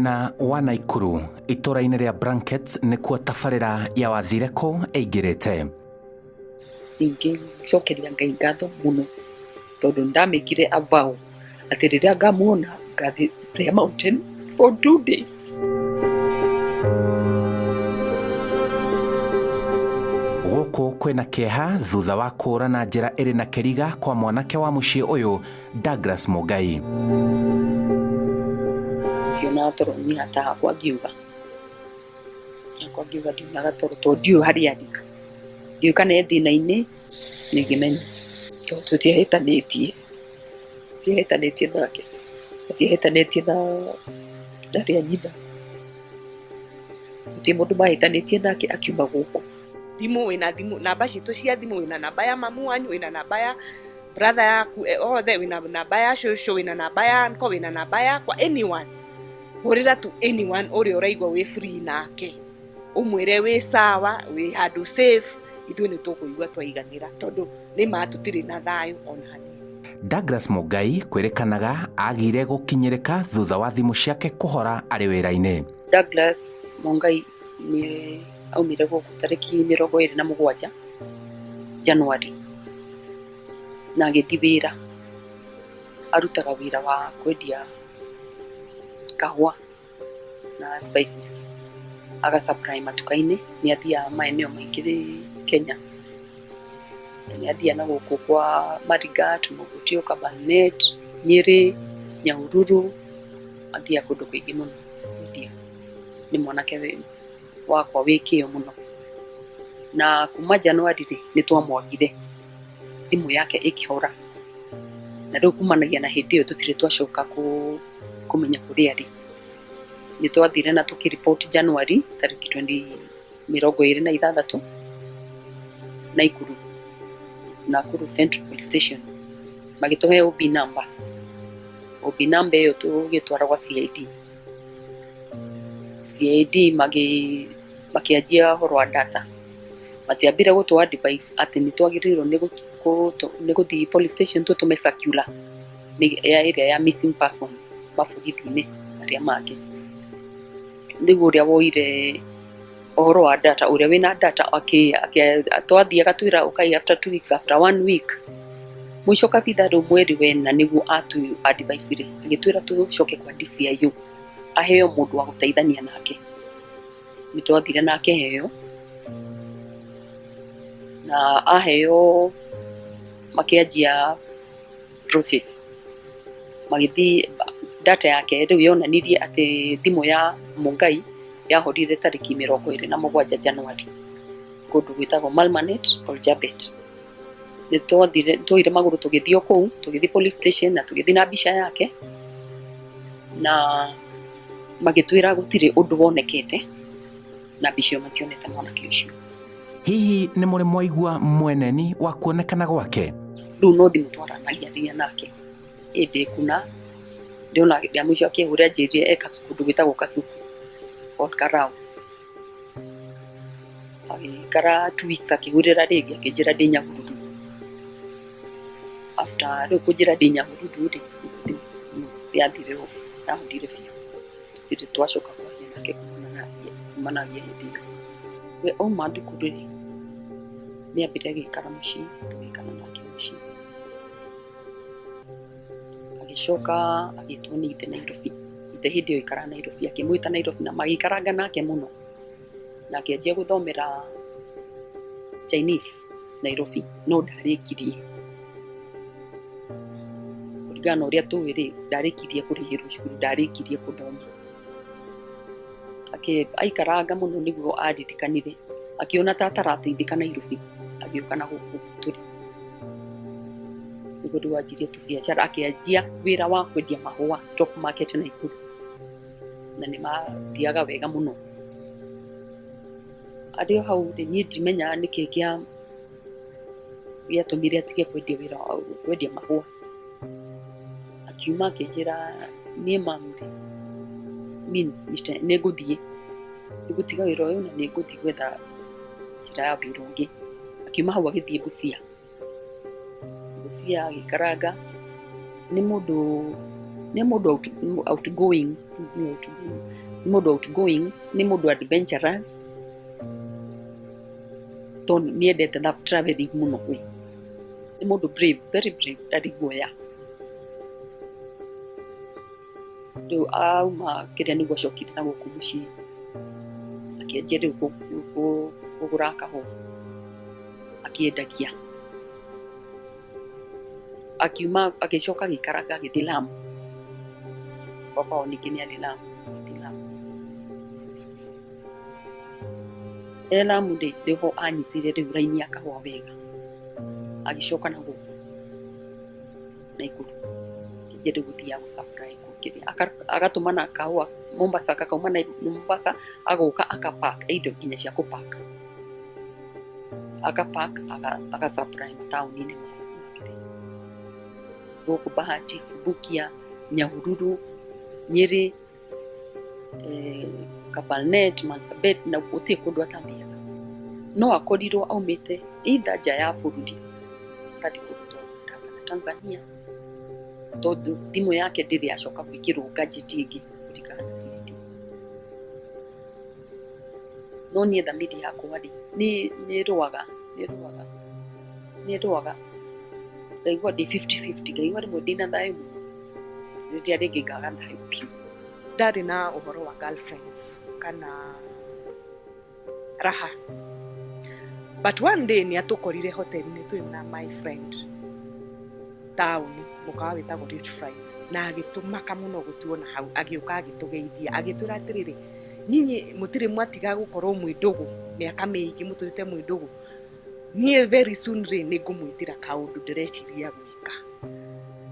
Mwena wa Naikuru itũra-inĩ rĩa Blankets nĩkuo tabarĩra ya Wathire Kũ ĩingĩrĩte. Ningĩ cokeria Ngai ngatho mũno tondũ nĩndamĩkire a vow atĩ rĩrĩa ngamuona ngathiĩ Prayer Mountain for 2 days. Gũkũ kwĩna kĩeha thutha wa kũũra na njĩra ĩrĩ na kĩriga kwa mwanake wa mũciĩ ũyũ Douglas Mũngai. Ndionaga toro niĩ hata hakwa ngiuga, hakwa ngiuga ndionaga toro tondũ ndiũĩ harĩa arĩ, ndiũĩ kana e thĩna-inĩ, nĩngĩmenya tondũ tũtiahĩtanĩtie, tũtiahĩtanĩtie nake, matiahĩtanĩtie na arĩa nyina, gũtirĩ mũndũ mahĩtanĩtie nake akiuma gũkũ. Thimũ wĩna thimũ, namba citũ cia thimũ, wĩna namba ya mamu wanyu, wĩna namba ya brother yaku, othe, wĩna namba ya cũcũ, wĩna namba ya uncle, wĩna namba yakwa, anyone, hũrĩra tu anyone ũrĩa ũraigua wĩ free nake, ũmwĩre wĩ sawa, wĩ handũ safe. Ithuĩ nĩ tũkũigua twaiganĩra tondũ nĩ ma tũtirĩ na thayũ ona hanini. Douglas Mũngai kwĩrĩkanaga agire gũkinyĩrĩka thutha wa thimũ ciake kũhora arĩ wĩra-inĩ. Douglas Mũngai nĩ aumire gũkũ tarĩki 27 January na agĩthiĩ wĩra. Arutaga wĩra wa kwendia kahũa na spices, aga supply matuka-inĩ. Nĩ athiaga maeneo maingĩ Kenya, nĩ athiaga na gũkũ kwa Marigat, Mogotio, Kabarnet, Nyĩrĩ, Nyahururu, athiaga kũndũ kũingĩ mũno kwendia. Nĩ mwanake wakwa wĩ kĩo mũno. Na kuma January rĩ, nĩ twamwagire, thimũ yake ĩkĩhora, na rĩu kumanagia na hĩndĩ ĩyo tũtirĩ twacoka kũmenya kũrĩa arĩ. Nĩ twathire na tũkĩriboti January tarĩki 20 26 Naikuru, Nakuru Central Police Station, magĩtũhe OB number. OB number ĩyo tũgĩtwara gwa CID. CID makĩanjia ũhoro wa data. Matiambire gũtũ advice atĩ nĩ twagĩrĩirwo nĩ gũthiĩ police station tũtũme circular ya ĩrĩa ya missing person maborithi-inĩ marĩa mangĩ. Rĩu ũrĩa woire ũhoro wa data, ũrĩa wĩna data, twathiĩ agatwĩra ũkai after 2 weeks, after one week. Mũico kabitha rĩu mweri wena nĩguo atũ advice rĩ, agĩtwĩra tũcoke kwa DCIO aheo mũndũ wa gũteithania nake. Nĩ twathire na akĩheo, na aheo makĩanjia process, magĩthiĩ data yake. Rĩu yonanirie atĩ thimũ ya Mũngai yahorire tarĩki 27 January kũndũ gwĩtagwo Malmanet Oljabet. Nĩ twathire, twoire magũrũ tũgĩthiĩ o kũu, tũgĩthiĩ police station na tũgĩthiĩ na mbica yake, na magĩtwĩra gũtirĩ ũndũ wonekete na mbica ĩyo, mationete mwanake ũcio. Hihi nĩ mũrĩ mwaigua mweneni wa kuonekana gwake? Rĩu no thimũ twaranagia nake ĩndĩ kuna ndĩona rĩa mũico akĩhũra anjĩrire e kũndũ gwĩtagwo Kasuku Ol Karau. Agĩikara 2 weeks akĩhũrĩra rĩngĩ akĩnjĩra ndĩ Nyahururu. After rĩu kũnjĩra ndĩ Nyahururu rĩ, yathire off, yahorire biũ, tũtirĩ twacoka kwaria nake kumanagia hĩndĩ ĩyo. We auma thukuru rĩ, nĩ ambire agĩikara mũciĩ, tũgĩikara nake mũciĩ, agĩcoka agĩtwo nĩ ithe Nairobi. Ithe hĩndĩ ĩyo aikaraga Nairobi, akĩmwĩta Nairobi na magĩikaranga nake mũno, na akĩanjia gũthomera Chinese Nairobi, no ndarĩkirie. Kũringana na ũrĩa tũĩ rĩ, ndarĩkirie kũrĩhĩrwo cukuru, ndarĩkirie gũthoma. Aikaranga mũno nĩguo aririkanire, akĩona ta atarateithĩka Nairobi, agĩũka na gũkũ tũrĩ, nĩguo rĩu anjirie tũbiacara, akĩanjia wĩra wa kwendia mahũa Top Market Naikuru, na nĩ mathiaga wega mũno. Arĩ o hau rĩ, niĩ ndimenyaga nĩkĩ gĩatũmire atige kwendia wĩra wa kwendia mahũa. Akiuma akĩnjĩra, "Niĩ mum rĩ, nĩ ngũthiĩ, nĩ ngũtiga wĩra ũyũ na nĩ ngũthiĩ gwetha njĩra ya wĩra ũngĩ." Akiuma hau agĩthiĩ Busia. Busia agĩikaranga. Nĩ mũndũ Nĩ mũndũ outgoing, nĩ mũndũ outgoing, nĩ mũndũ adventurous, tondũ nĩ endete traveling mũno we. Nĩ mũndũ brave, very brave, ndarĩ guoya. Rĩu auma kĩrĩa nĩguo acokire na gũkũ mũciĩ, akĩanjia rĩu kũgũra kahũa, akĩendagia. Akiuma agĩcoka agĩikaranga agĩthiĩ Lamu. Baba wao ningĩ nĩ arĩ Lamu, agĩthiĩ Lamu. E Lamu rĩ, nĩho anyitire rĩu raini ya kahũa wega. Agĩcoka na gũkũ Naikuru. Akĩanjia rĩu gũthiaga gũ supply kĩrĩa, agatũmana kahũa Mombasa, gakauma Mombasa, agoka aka pack indo nginya cia kũ pack. Aka pack, aga supply mataũni-inĩ ma kĩrĩa. Gũkũ Bahati, Subukia, Nyahururu, Nyeri, Kabarnet, Marsabit, na gũtirĩ kũndũ atathiaga. No akorirwo aumĩte either nja ya bũrũri, agathiĩ kũndũ ta Uganda kana Tanzania, tondũ thimũ yake ndĩrĩ yacoka gwĩkĩrwo gadget ĩngĩ kũringana na CID. No niĩ thamiri yakwa rĩ, nĩ ĩrũaga, nĩ ĩrũaga, nĩ ĩrũaga, ngaigua ndĩ 50-50, ngaigua rĩmwe ndĩna thayũ mũno, rĩrĩa rĩngĩ ngaga thayũ biũ. Ndarĩ na ũhoro wa girlfriends kana raha, but one day nĩ atũkorire hoteli-inĩ twĩ na my friend taũni, mũkawa wĩtagwo Rich Fries, na agĩtũmaka mũno gũtuona hau. Agĩũka agĩtũgeithia, agĩtwĩra atĩrĩrĩ, nyinyi mũtirĩ mwatiga gũkorwo mwĩ ndũgũ mĩaka mĩingĩ, mũtũrĩte mwĩ ndũgũ, niĩ very soon rĩ nĩ ngũmwĩtĩra kaũndũ ndĩreciria gwĩka.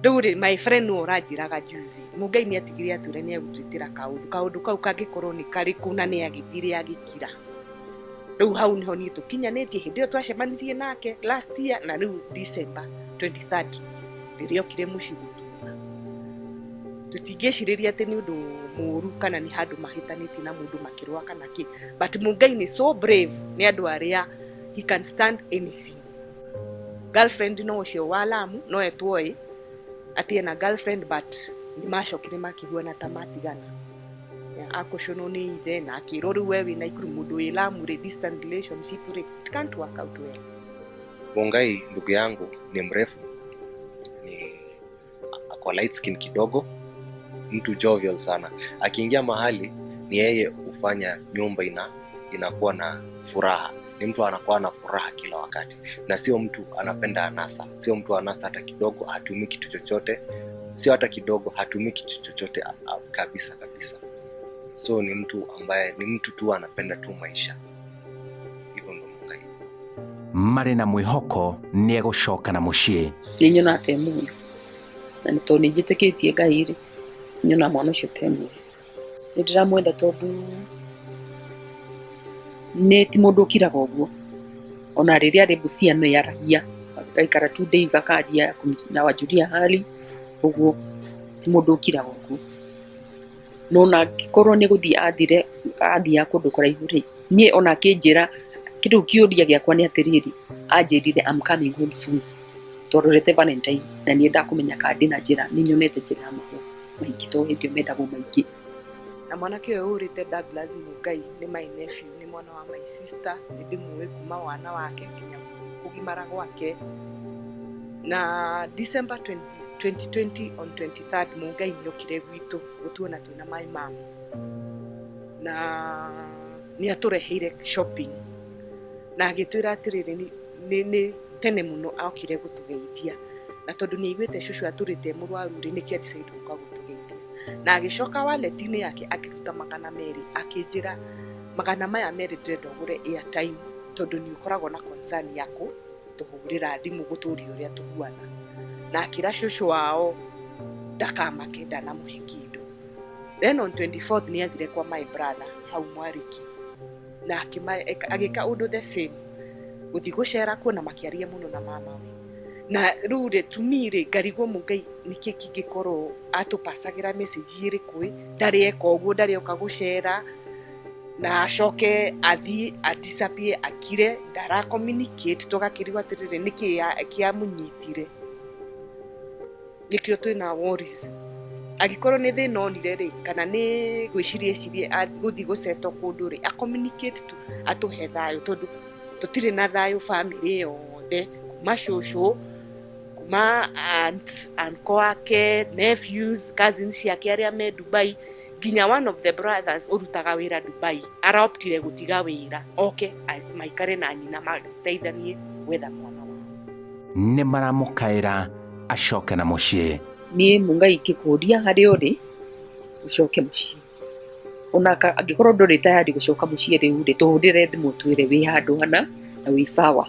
Rĩu rĩ, my friend nĩwe ũranjĩraga juzi, Mũngai nĩ atigire atwĩra nĩ egũtwĩtĩra kaũndũ, kaũndũ kau kangĩkorwo nĩ karĩkũ, na nĩ agĩthire agĩkira. Rĩu hau nĩho niĩ tũkinyanĩtie hĩndĩ ĩyo twacemanirie nake last year, na rĩu December 23rd rĩrĩa okire mũciĩ gũtuona, tũtingĩcirĩria atĩ nĩ ũndũ mũũru kana nĩ handũ mahĩtanĩtie na mũndũ makĩrũa kana kĩ, but Mũngai nĩ so brave, nĩ andũ arĩa he can stand anything. Girlfriend no ũcio wa Lamu no etwoĩ atĩ ena girlfriend, but nĩ macokire makĩhuana ta matigana, akũcũnwo nĩ ithe na akĩrwo rĩu we wĩ Naikuru, mũndũ wĩ Lamu rĩ, distant relationship rĩ, it can't work out well. Mungai ndugu yangu ni mrefu, ni ako light skin kidogo, mtu jovial sana. Akiingia mahali ni yeye hufanya nyumba inakuwa na furaha. Ni mtu anakuwa na furaha kila wakati, na sio mtu anapenda anasa, sio mtu anasa hata kidogo, hatumii kitu chochote, sio hata kidogo, hatumii kitu chochote kabisa kabisa. So ni mtu ambaye ni mtu tu anapenda tu maisha. Hivyo ndo Mungai. Marĩ na mwĩhoko nĩ egũcoka na mũciĩ. Nĩ nyonaga ta e muoyo, na nĩ tondũ nĩ njĩtĩkĩtie Ngai rĩ, nyonaga mwana ũcio ta e muoyo. Nĩ ndĩramwenda tondũ nĩ ti mũndũ ũkiraga ũguo. Ona rĩrĩa arĩ Busia nĩ aragia, agaikara 2 days akaria na wajulia hali, ũguo ti mũndũ ũkiraga ũguo. No ona angĩkorwo nĩ gũthiĩ athire, athiaga kũndũ kũraihu rĩ, niĩ ona akĩnjĩra, kĩndũ kĩũria gĩakwa nĩ atĩrĩrĩ, anjĩrire I'm coming home soon. Twarorete Valentine na niĩ ndakũmenya kana ndĩna njĩra, nĩ nyonete njĩra ya mahũa maingĩ tondũ hĩndĩ ĩyo mendagwo maingĩ. Na mwanake ũyũ ũrĩte Douglas Mungai nĩ my nephew, nĩ mwana wa my sister, nĩ ndĩmũĩ kuma wana wake nginya kũgimara gwake. Na December 2020 on 23rd Mungai nĩ okire gwitũ gũtuona twĩna my mom, na nĩ atũreheire shopping na agĩtwĩra atĩrĩrĩ, nĩ tene mũno okire gũtũgeithia, na tondũ nĩ aiguĩte cũcũ atũrĩte mũrwaru rĩ, nĩkĩo decide gũka gũtũgeithia. Na agĩcoka wallet-inĩ yake akĩruta 200, akĩnjĩra 200 ndĩrenda ũgũre airtime, tondũ nĩ ũkoragwo na concern ya kũtũhũrĩra thimũ gũtũria ũrĩa tũhuana. Na akĩra cũcũ wao ndakamake, ndanamũhe kĩndũ. Then on 24th nĩ athire kwa my brother hau Mwariki, na agĩka ũndũ the same, gũthiĩ gũcera kuo na makĩaria mũno na mama we. Na rĩu rĩ, to me rĩ, ngarigwo Mũngai nĩkĩ kĩngĩkorwo atũpacagĩra message ĩrĩkũ ĩ, ndarĩ eka ũguo, ndarĩ oka gũcera na acoke athiĩ a disappear akire, ndara communicate, tũgakĩrigwo atĩrĩrĩ nĩkĩ kĩamũnyitire. Nĩkĩo twĩna worries. Angĩkorwo nĩ thĩna onire rĩ, kana nĩ gwĩciria ecirie gũthiĩ gũcetwo kũndũ rĩ, a communicate tu atũhe thayũ, tondũ tũtirĩ na thayũ family yothe, kuma cũcũ, kuma aunts, uncle wake, nephews, cousins ciake arĩa me Dubai, nginya one of the brothers ũrutaga wĩra Dubai araoptire gũtiga wĩra oke maikare na nyina mateithanie gwetha mwana wao. Nĩ maramũkaĩra acoke na mũciĩ. Niĩ Mungai ingĩkũria harĩa ũrĩ ũcoke mũciĩ, ona angĩkorwo ndũrĩ tayari gũcoka mũciĩ rĩu rĩ, tũhũrĩre thimũ twĩre wĩ handũ hana na wĩ sawa,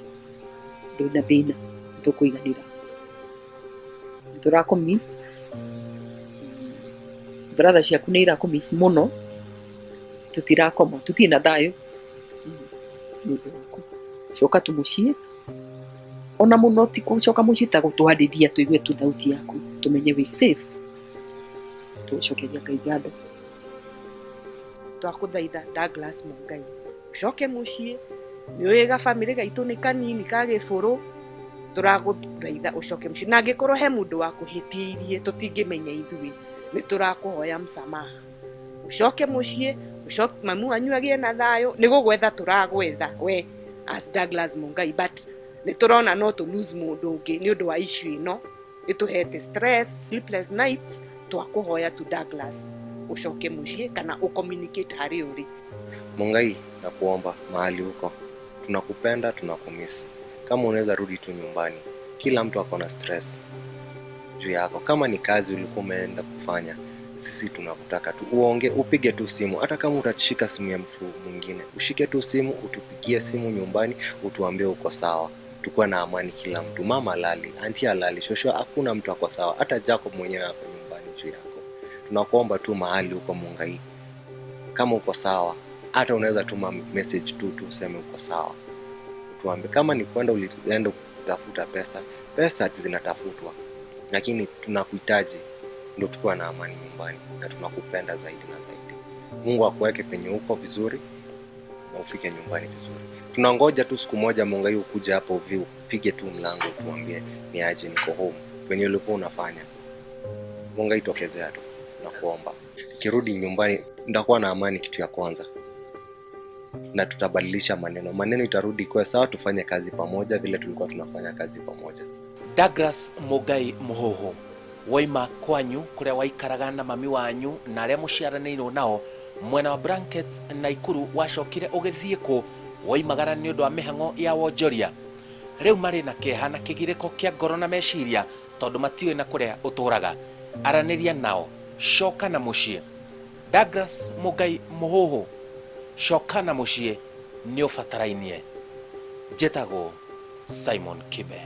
ndũrĩ na thĩna, nĩtũkũiganĩra. Nĩtũrakũ miss, brother ciaku nĩ irakũ miss mũno, tũtirakoma, tũtirĩ na thayũ nĩ ũndũ waku. Coka tu mũciĩ, ona mũno ti gũcoka mũciĩ ta gũtwarĩria tũigue tu thauti yaku, tũmenye wĩ safe, tũgũcokeria Ngai ngatho. Twakũthaitha Douglas Mungai ũcoke mũciĩ, nĩ ũĩ gabamĩrĩ gaitũ nĩ kanini ka gĩbũrũ, tũragũthaitha ũcoke mũciĩ, na angĩkorwo he mũndũ wakũhĩtĩirie tũtingĩmenya ithuĩ, nĩ tũrakũhoya msamaha, ũcoke mũciĩ, ũcoke mamu wanyu agĩe na thayũ, nĩ gũgwetha tũragwetha we as Douglas Mungai, but nĩ tũrona no tũ lose mũndũ ũngĩ nĩ ũndũ wa issue ĩno ĩtũhete stress, sleepless nights. Twakũhoya tu Douglas ũcoke mũciĩ kana ũcommunicate harĩ ũrĩ. Mungai, nakuomba mahali huko, tunakupenda, tunakumiss. Kama unaweza rudi tu nyumbani, kila mtu ako na stress juu yako. Kama ni kazi ulikuwa umeenda kufanya, sisi tunakutaka tu uonge, upige tu simu, hata kama utashika simu ya mtu mwingine, ushike tu simu, utupigie simu nyumbani, utuambie uko sawa, tukuwe na amani kila mtu. Mama alali, anti alali, shosho, hakuna mtu ako sawa, hata Jacob mwenyewe ako nyumbani juu yako. Tunakuomba tu mahali uko Mungai, kama uko sawa, hata unaweza tuma message tu tu useme uko sawa, utuambie kama ni kwenda ulienda kutafuta pesa, pesa zinatafutwa, lakini tunakuhitaji ndio tukuwa na amani nyumbani, na tunakupenda zaidi na zaidi. Mungu akuweke penye uko vizuri na ufike nyumbani vizuri. Tunangoja tu siku moja Mungai ukuje hapo uvi upige tu mlango utuambie ni aje, niko home penye ulikuwa unafanya. Mungai tokezea tu, nakuomba. Kirudi nyumbani nitakuwa na amani, kitu ya kwanza, na tutabadilisha maneno, maneno itarudi kuwa sawa, tufanye kazi pamoja vile tulikuwa tunafanya kazi pamoja. Douglas Mungai Muhuhu, waima kwanyu kuria waikaraga na mami wanyu na aria muciaranĩirwo nao mwena wa Blankets Naikuru, wacokire ũgĩthiĩ kũ? Woimagara nĩ ũndũ wa mĩhang'o ya wonjoria. Rĩu marĩ na kĩeha na kĩgirĩko kĩa ngoro na meciria tondũ matiũĩ na kũrĩa ũtũraga. Aranĩria nao, coka na mũciĩ. Douglas Mungai Muhuhu, coka na mũciĩ, nĩ ũbatarainie. Njĩtagwo Simon Kibe.